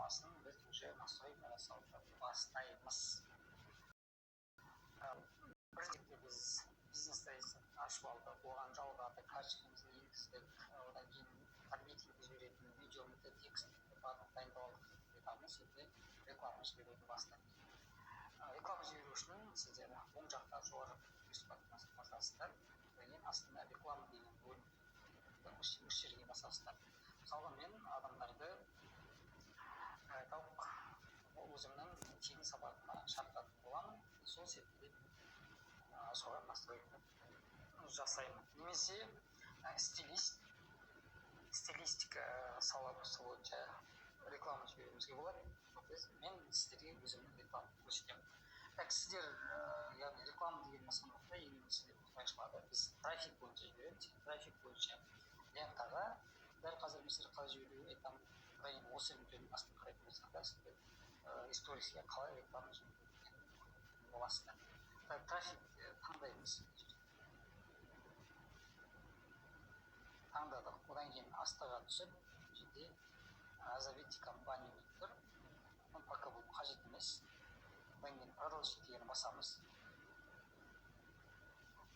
рекламасын біз уже настройка жасауды бастаймыз. Бір біз бизнес страницаны ашып алдық, оған жалғадық, карточкамызды енгіздік, одан кейін таргетингке жіберетін видеомызды, текстті барлығын дайындап алдық. Енді реклама жіберуді бастаймыз. Реклама жіберу үшін сіздер оң жақта, жоғары жақта плюс батырмасын басасыздар, одан кейін астында реклама деген бөлім, осы жерге басасыздар. Мысалға, мен адамдарды тауық өзімнің тегін сабағыма шақыратын боламын, сол себепті соған настройка жасаймын. Немесе стилистика саласы бойынша реклама жіберуімізге болады. Мен сіздерге өзімнің реклама көрсетемін. Так, сіздер, яғни реклама деген басқанда егер сіздер осылай ашылады, біз трафик бойынша жібереміз. Трафик бойынша лентаға дәл қазір мен сіздерге қалай жіберуді айтамын. Одан кейін осы видеоның астын қарайтын болсаңдар, сіздер историясыға қалай реклама жіберуді боласыздар. Так, трафик таңдаймыз. Таңдадық. Одан кейін астыға түсіп, бұл жерде назовите компанию деп тұр. Пока бұл қажет емес. Одан кейін продолжить дегенді басамыз.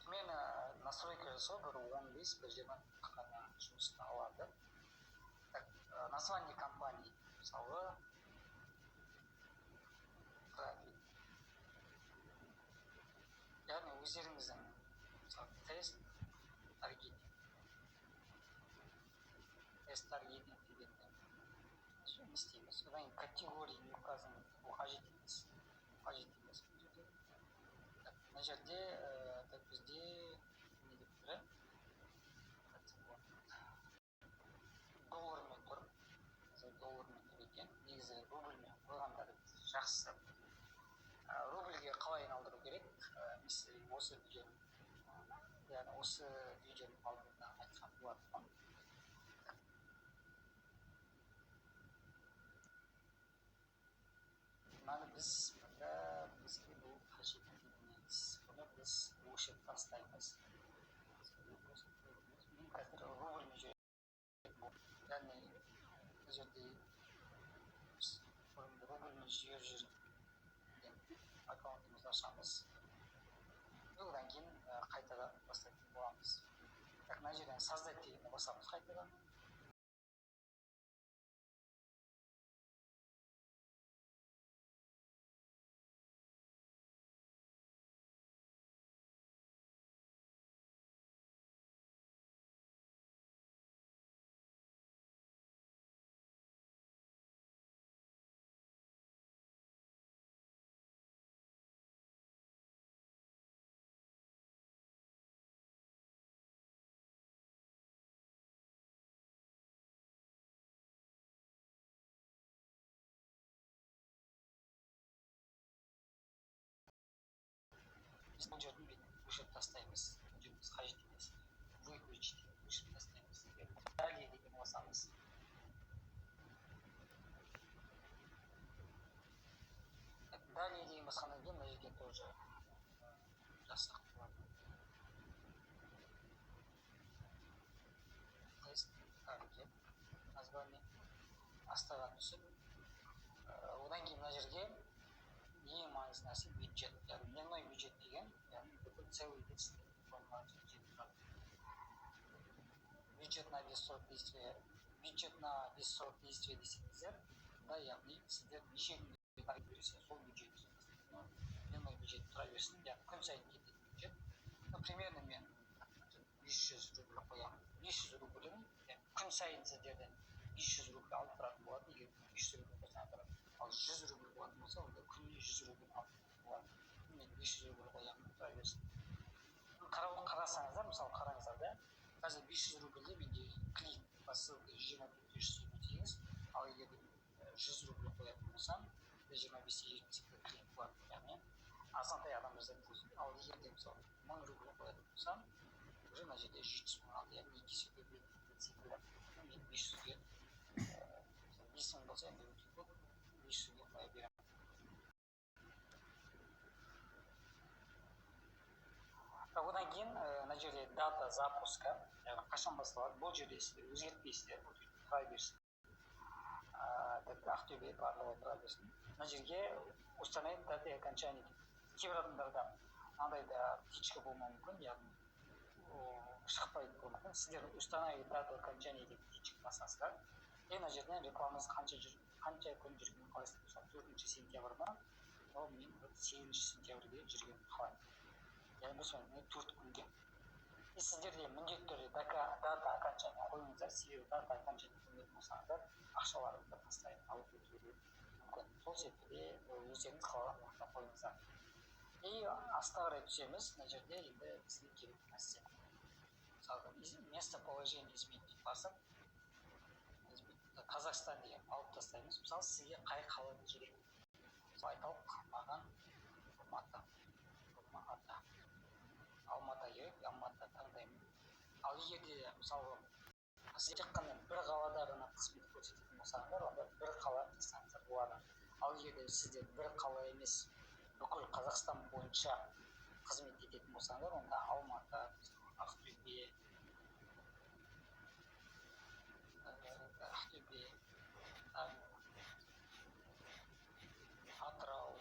Примерно настройка жасау бір 15, бір 20 қана жұмысты алады. Так, название компании, мысалы, трафик. Яғни өздеріңіздің, мысалы, тест таргетинг. Тест таргетинг дегенді не істейміз. Одан кейін категория не указан, бұл қажет емес. Қажет емес бұл жерде. Так, мына жерде, так, бізде не деп тұр? Доллармен тұр. Доллармен тұр екен. Негізі рубльмен қойғандар жақсы. Рубльге қалай айналдыру керек? Мен сіздерге осы видеоның, яғни осы видеоның алдында айтқан болатынмын. Мынаны біз мында бізге бұл қажет емес. Бұны біз өшіріп тастаймыз. Мен қазір рубльмен жіберетін боламын. Яғни бұл жерде рубльмен жіберіп жүрген аккаунтымызды ашамыз. Одан кейін қайтадан бастайтын боламыз. Так, мына жерден создать дегенді басамыз қайтадан. Біз бұл жердің бетін өшіріп тастаймыз. Бұл жер біз қажет емес. Выключить өшіріп тастаймыз. Далее деген басамыз. Далее деген басқаннан кейін мына жерге тоже жазсақ болады. Тест таргет название астыға түсіп, одан кейін мына жерге ең маңызды нәрсе бюджет, яғни дневной бюджет деген, яғни бүкіл целый день бюджет. Бюджет на весь срок действия, бюджет на весь срок действия десеңіздер, да, яғни сіздер неше күнге таргет берсе, сол бюджет, дневной бюджет тұра берсін, яғни күн сайын кететін бюджет. Ну, примерно мен 500 рубль қоямын. 500 рубльін, яғни күн сайын сіздерден 500 рубль алып тұратын болады, егер 500 рубль қойсаңыздар. Ал 100 рубль болатын болса, онда күніне 100 рубль алып тұратын болады. Мен 500 рубль қоямын, тұра берсін. Қарасаңыздар, мысалы, қараңыздар да, қазір 500 рубльде менде клик по ссылке жүз жиырма төрт жүз елу сегіз, ал егер де 100 рубль қоятын болсам, жүз жиырма бес жетпіс екі клик болады, яғни азғантай адам жазады. Ал егер де, мысалы, 1000 рубль қоятын болсам, уже мына жерде жеті жүз мың алды, яғни екі есе көбейіп кететін секілді. Мен 500-ге, 5000 болса, енді өте көп, 500-ге қоя беремін. Одан кейін мына жерде дата запуска, яғни қашан басталады, бұл жерде сіздер өзгертпейсіздер, бұл жерде тұра берсін. Так, Ақтөбе Ақтөбе барлығы тұра берсін. Мына жерге установить даты окончания дейді. Кейбір адамдарда мынандай да птичка болмауы мүмкін, яғни шықпай болуы мүмкін. Сіздер установить дату окончания деп птичка басасыздар. И мына жерден рекламаңыз қанша күн жүргенін қалайсыздар. Мысалы, 4 сентябрь ма, ол мен 8 сентябрьде жүргенін қалаймын. Яғни біз оны 4 күнге. И сіздер де міндетті түрде дата окончания қойыңыздар, себебі дата окончания қоймайтын болсаңыздар, ақшаларыңызды постоянно алып кетуі мүмкін. Сол себепті де өздеріңіз қалаған уақытта қойыңыздар. И астына қарай түсеміз. Мына жерде енді бізге керек нәрсе. Мысалы, местоположение изменить деп басып, Қазақстан деген алып тастаймыз. Мысалы, сізге қай қала керек? Мысалы, айталық, маған Алматы. Алматы. Алматы керек, Алматы таңдаймын. Ал егер де, мысалы, сіз тек қана бір қалада ғана қызмет көрсететін болсаңыздар, онда бір қала жазсаңыздар болады. Ал егер де сіздер бір қала емес, бүкіл Қазақстан бойынша қызмет ететін болсаңыздар, онда Алматы, Ақтөбе, Ақтөбе, Атырау,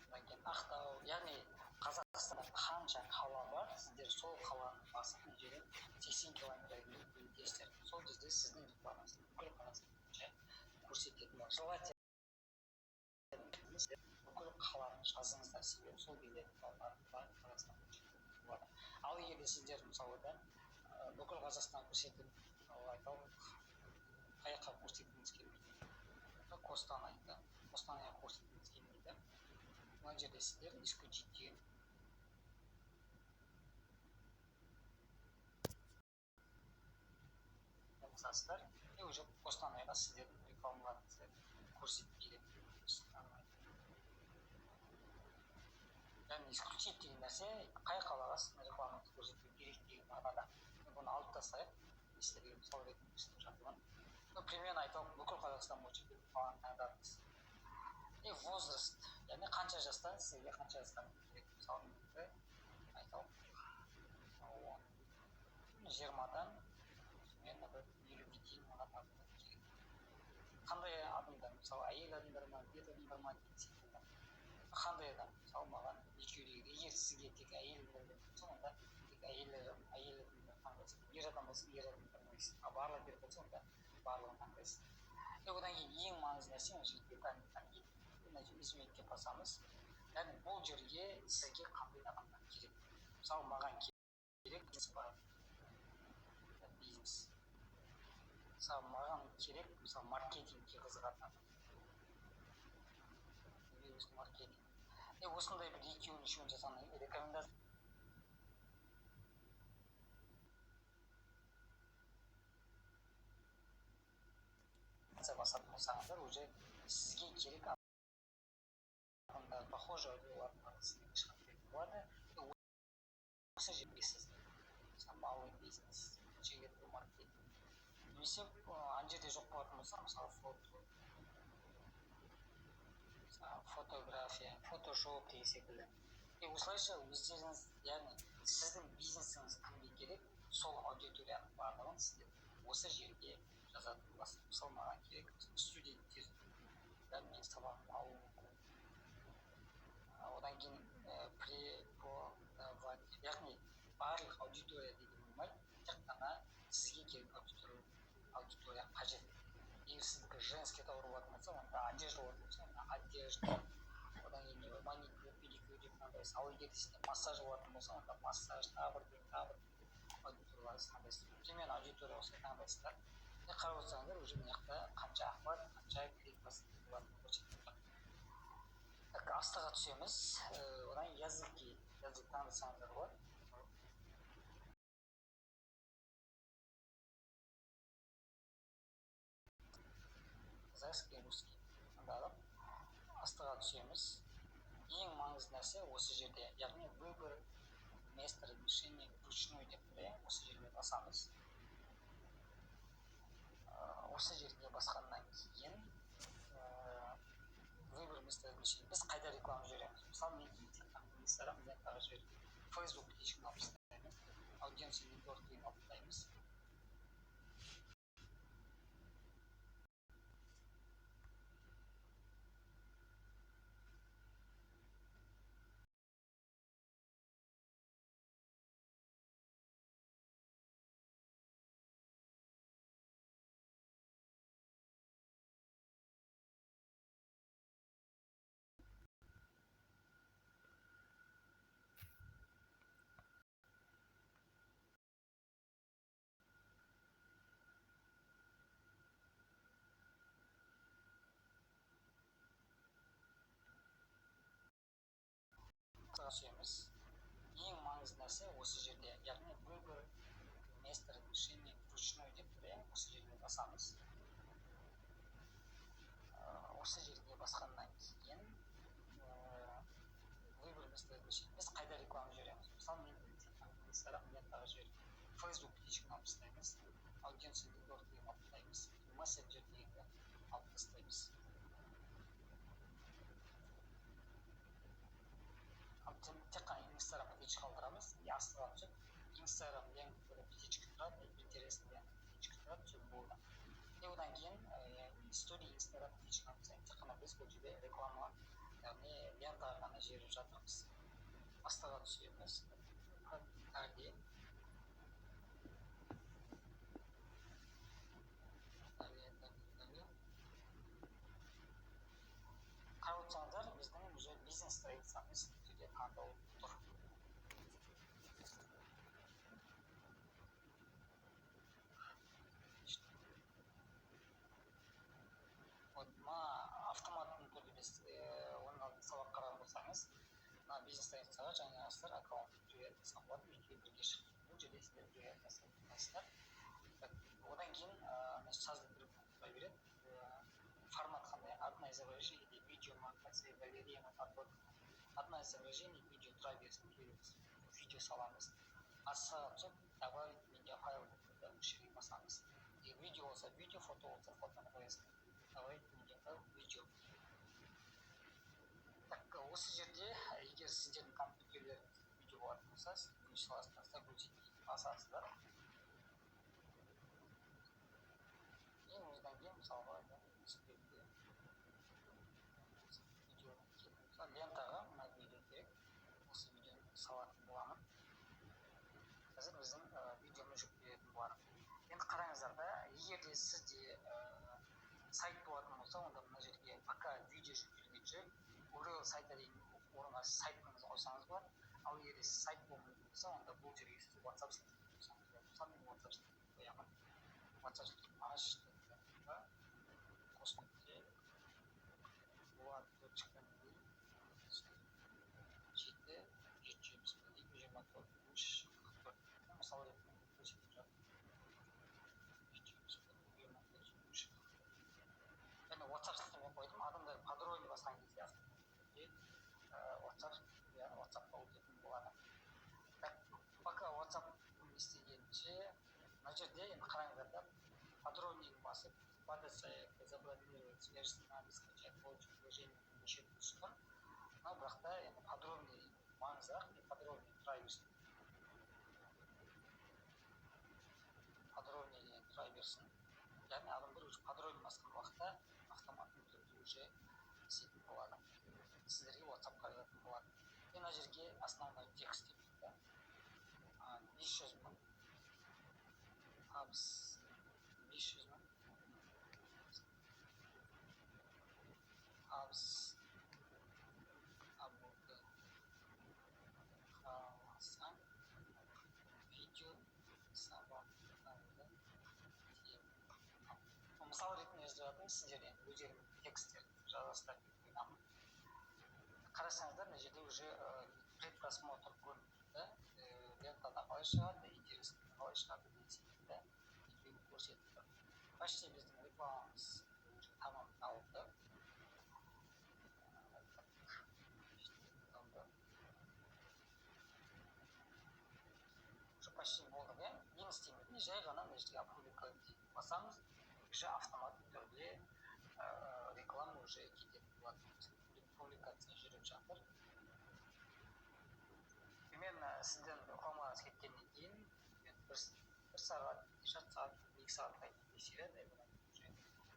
одан кейін Ақтау, яғни Қазақстанда қанша қала бар, сіздер сол қаланың басып мына жерден 80 километрге өтесіздер. Сол кезде сіздің рекламаңыз бүкіл Қазақстан бойынша көрсететін болады. Желательно бүкіл қаланы жазыңыздар, себебі сол кезде Қазақстан бойынша болады. Ал егер де сіздер, мысалы, да, бүкіл Қазақстан көрсетіп, айталық, қай жаққа көрсеткіңіз келмейді, Қостанайды, Қостанайға көрсеткіңіз келмейді, мына жерде сіздер исключить деген басасыздар, и уже Қостанайға сіздердің рекламаларыңызды көрсетпейді. Яғни исключить деген нәрсе қай қалаға сіздің рекламаңызды көрсету керек деген мағынада. Бұны алып тастайық, сіздерге мысал ретінде көрсетіп жатырмын. Примерно айталық, бүкіл Қазақстан бойынша бүкіл қаланы таңдадыңыз. И возраст, яғни қанша жастан сізге қанша жастан керек. Мысалы, менікі айталық, 20-дан примерно бір 50-ге дейін маған адамдар керек. Қандай адамдар, мысалы, әйел адамдар ма, ер адамдар ма деген секілді. Қандай адам, мысалы, маған екеуі де керек. Егер сізге тек әйел адамдар керек болса, онда тек әйел адамдар таңдайсыз. Ер адам болса, ер адамдар таңдайсыз. Ал барлығы керек болса, онда барлығын таңдайсыз. И одан кейін ең маңызды нәрсе, мына жерде деталь мына жерде изменить басамыз. Яғни бұл жерге сізге қандай адамдар керек. Мысалы, маған керек бизнес. Мысалы, маған керек, мысалы, маркетингке қызығатын адам. Бизнес маркетинг. И осындай бір екеуін, үшеуін жазғаннан кейін рекомендация басатын болсаңыздар, уже сізге керек адамдар, похоже, олардың барлығы сізге шығып беретін болады. Осы жерге сіз, мысалы, малый бизнес, жергілікті маркетинг, немесе ана жерде жоқ болатын болса, мысалы, фото, фотография, фотошоп деген секілді. И осылайша өздеріңіз, яғни сіздің бизнесіңіз кімге керек, сол аудиторияның барлығын сіздер осы жерге жазатын боласыз. Мысалы, маған керек студенттер, да, менің сабағымды алуы мүмкін. Одан кейін преподаватель, яғни барлық аудитория деген болмайды, тек қана сізге керек аудитория қажет. Егер сіздікі женский товар болатын болса, онда одежда болатын болса, онда одежда, одан кейін не бар, маникюр, педикюр деп таңдайсыз. Ал егер сізде массаж болатын болса, онда массаж, тағы бірдеңе, тағы бірдеңе аудиторияларды таңдайсыз. Примерно аудитория осылай таңдайсыздар. И қарап отырсаңыздар, уже мына жақта қанша охват, қанша клик болатынын көрсетіп тұр. Так, астыға түсеміз. Одан кейін язык таңдасаңыздар болады. Казахский, русский таңдадық. Астыға түсеміз. Ең маңызды нәрсе осы жерде, яғни выбор место размещения вручную деп тұр, иә, осы жерге басамыз. Осы жерге басқаннан кейін выбор место размещения, біз қайда реклама жібереміз. Мысалы, мен тек қана Инстаграм, лентаға жіберемін, Facebook птичканы алып тастаймын, аудиенция нетворк деген алып тастаймыз. түсеміз. Ең маңызды нәрсе осы жерде, яғни выбор место размещения вручную деп тұр, иә, осы жерге басамыз. Осы жерге басқаннан кейін выбор место размещения, біз қайда реклама жібереміз? Мысалы, мен Инстаграм лентаға жіберемін, Facebook птичканы алып тастаймыз, аудиенс деген алып тастаймыз, мессенджер дегенді алып тастаймыз. Тек қана Инстаграм птичка қалдырамыз. И астыға түсіп Инстаграм лента птичка тұрады, интересный лента птичка тұрады, все болды. И одан кейін история Инстаграм птичканы алып тастаймыз. Тек қана біз бұл жерде реклама, яғни лентаға ғана жіберіп жатырмыз. Астыға түсеміз. Далее. Далее, далее, далее. Қарап отырсаңыздар, біздің уже бизнес страницамыз жерде таңдалып тұр. Вот мына автоматты түрде біз оның алдында сабақ қараған болсаңыз, мына бизнес страницаға жаңа сіздер аккаунт жіберіп тастаған болатын, екеуі бірге шықты. Бұл жерде сіздер бірге тастайсыздар. Одан кейін создать тұра береді. Формат қандай? Одна изображение или видео ма, галерея ма, подборка ма? Одна изображение, видео тұра берсін, видео саламыз. Астыға түсіп добавить медиафайл деп тұрды, осы жерге басамыз. Егер видео болса видео, фото болса фотоны қоясыз. Добавить медиафайл, видео. Так, осы жерде егер сіздердің компьютерлеріңізде видео болатын болса, сіз саласыздар, загрузить басасыздар. И одан кейін мысалға сіздерге видео, мысалы, лентаға мына видео керек, осы видеоны салатын боламын. Қазір біздің видеомыз жүктелетін болады. Енді қараңыздар да, егер де сізде сайт болатын болса, онда мына жерге пока видео жүктелгенше URL сайта деген орынға сайтыңызды қойсаңыз болады. Ал егер де сайт болмайтын болса, онда бұл жерге сіз WhatsApp сілтеме қойсаңыз болады. Мысалы, мен WhatsApp сілтеме қоямын. WhatsApp сілтеме аш қос нүкте болады точка 7 771 224 3 44. Мысал ретінде көрсетіп жатырмын. 771 224 3 44. Және WhatsApp сілтеме қойдым. Адамдар подробнее басқан кезде WhatsApp, WhatsAppқа өтетін болады. Так, пока WhatsApp не істегенше, мына жерде енді қараңыздар да, подробнее басып, подать заявку, забронировать, свяжись с нами, скачать, получить приложение неше түр тұр. Но бірақ та енді подробнее маңыздырақ, подробнее тұра берсін. Подробнее деген тұра берсін. Яғни адамдар уже подробнее басқан уақытта автоматты түрде уже істейтін болады. Сіздерге WhatsApp-қа жазатын болады. И мына жерге основной текст деп тұр да. 500 мың табыс, 500 мың табыс табуды қаласаң, видео сабақтарды тегін ал. Мысал ретінде жазып жатырмын, сіздер енді өздеріңіз тексттерді жазасыздар деп ойлаймын. Қарасаңыздар, мына жерде уже предпросмотр көрініп тұр да, лентада қалай шығады, интересный қалай шығады деген секілді екеуін көрсетіп тұр. Почти біздің рекламамыз уже тамамдалды. Уже почти болды, иә. Не істейміз? Жай ғана мына жерге опубликовать басамыз, уже автоматты түрде реклама уже кететін болады. Публикация жүріп жатыр. Примерно сізден рекламаңыз кеткеннен кейін бір сағат, жарты сағат, 2 сағатқа дейін тексереді, одан кейін уже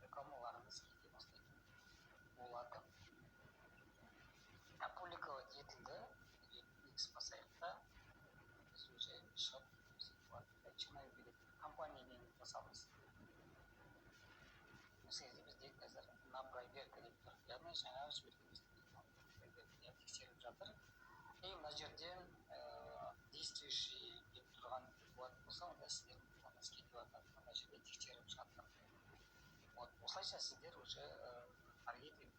рекламаларыңыз кете бастайтын болады. Опубликовать етілді. X басайық та, біз уже шығып болады. Компания деген басамыз. Осы кезде бізде қазір на проверка деп тұр. Яғни жаңағы жіберген тексеріліп жатыр. И мына жерден действующий деп тұрған болатын болса, онда сіздердің рекламаңыз кетіп жатады. Мына жерде тексеріліп жатыр. Вот осылайша сіздер уже таргетинг